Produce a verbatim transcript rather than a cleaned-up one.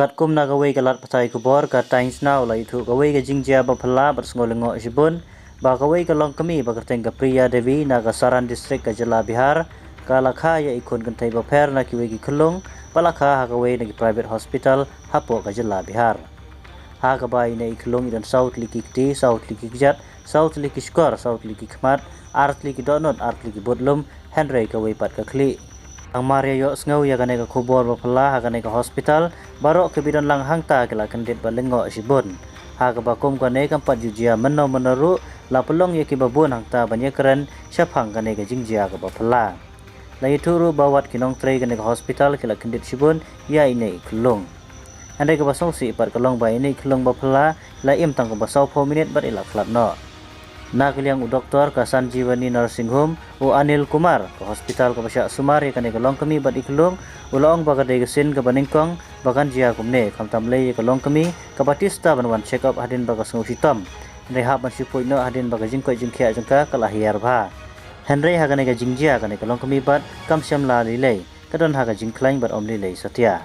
Katkum na kawei ka lad pathai khubor ka Times Now la ïathuh kawei ka jingjia ba phylla bad sngew lyngngoh shibun, ba kawei ka longkmie ba kyrteng ka Priya Devi na ka Saran District ka jylla Bihar, ka la kha ïa i khun kynthei bapher na kiwei ki khyllung, ba la kha ha kawei na ki private hospital hapoh ka jylla Bihar. Ha kaba ine i khyllung i don saw tylli ki kti, saw tylli ki kjat, saw tylli ki shkor, saw tylli ki khmat, ar tylli ki dohnud, ar tylli ki budlum, hynrei kawei pat ka khlieh. Tang mar ïa ïohsngew ïa kane ka khubor ba phylla ha kane ka hospital, baroh kiba don lang hangta ki la kyndit bad lyngngoh shibun. Ha kaba kum kane kam pat ju jia mynno mynno ruh, la pynlong ïa kiba bun hangta ban ïakren shaphang kane ka jingjia kaba phylla. La ïathuh ruh ba wat ki nongtrei kane ka hospital ki la kyndit shibun ïa ine i khyllung. Hynrei kaba sngewsih pat ka long ba ine i khyllung ba phylla la im tang kumba sawphew minit bad i la khlad noh. Na ka liang u doktor ka Sanjeevani Nursing Home, u Anil Kumar, ka hospital kaba shah sumar ïa kane ka longkmie bad i khyllung, u la ong ba ka dei ka sien kaba nyngkong ba kan jia kumne, khamtam lei ïa ka longkmie kaba tista ban wan check up hadien ba ka sngew shitom. Hynrei hap ban shu phuid noh hadien ba ka jingkoit jingkhiah jong ka ka la hiar bha. Hynrei ha kane ka jingjia kane ka longkmie pat kam shym la lei lei, ka don ha ka jingkhlaiñ bad ym lei lei satia.